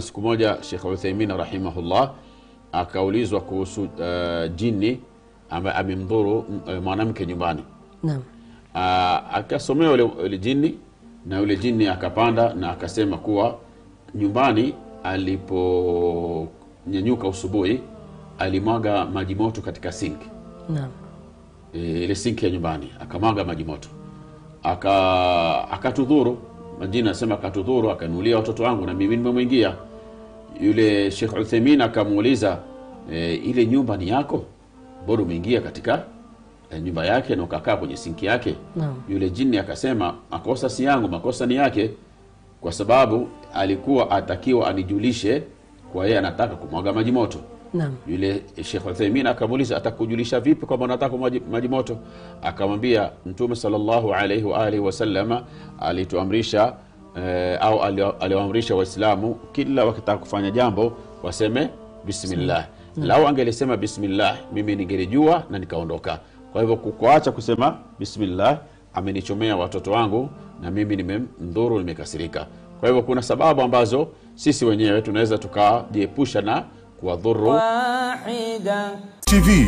Siku moja Sheikh Uthaymeen rahimahullah akaulizwa kuhusu jini ambaye amemdhuru mwanamke nyumbani. Naam. Akasomewa yule jini, na yule jini akapanda na akasema kuwa nyumbani aliponyanyuka usubuhi alimwaga maji moto katika sink. Naam. Ile sink ya nyumbani akamwaga maji moto. Akatudhuru. Majini anasema akatudhuru, akanulia watoto wangu na mimi nimemwingia. Yule Sheikh Uthaymeen akamuuliza, ile nyumba ni yako? Bora umeingia katika nyumba yake na ukakaa kwenye sinki yake. Naam. Yule jini akasema makosa si yangu, makosa ni yake, kwa sababu alikuwa atakiwa anijulishe kwa yeye anataka kumwaga maji moto. Naam. Yule Sheikh Uthaymeen akamuuliza atakujulisha vipi kwamba anataka maji moto? Akamwambia Mtume sallallahu alayhi wa alihi wasallama alituamrisha au aliwaamrisha Waislamu kila wakitaka kufanya jambo waseme bismillah. Lau angelisema bismillah mimi ningelijua na nikaondoka. Kwa hivyo kuacha kusema bismillah amenichomea watoto wangu na mimi nimemdhuru, nimekasirika. Kwa hivyo kuna sababu ambazo sisi wenyewe tunaweza tukajiepusha na kuwadhuru. TV.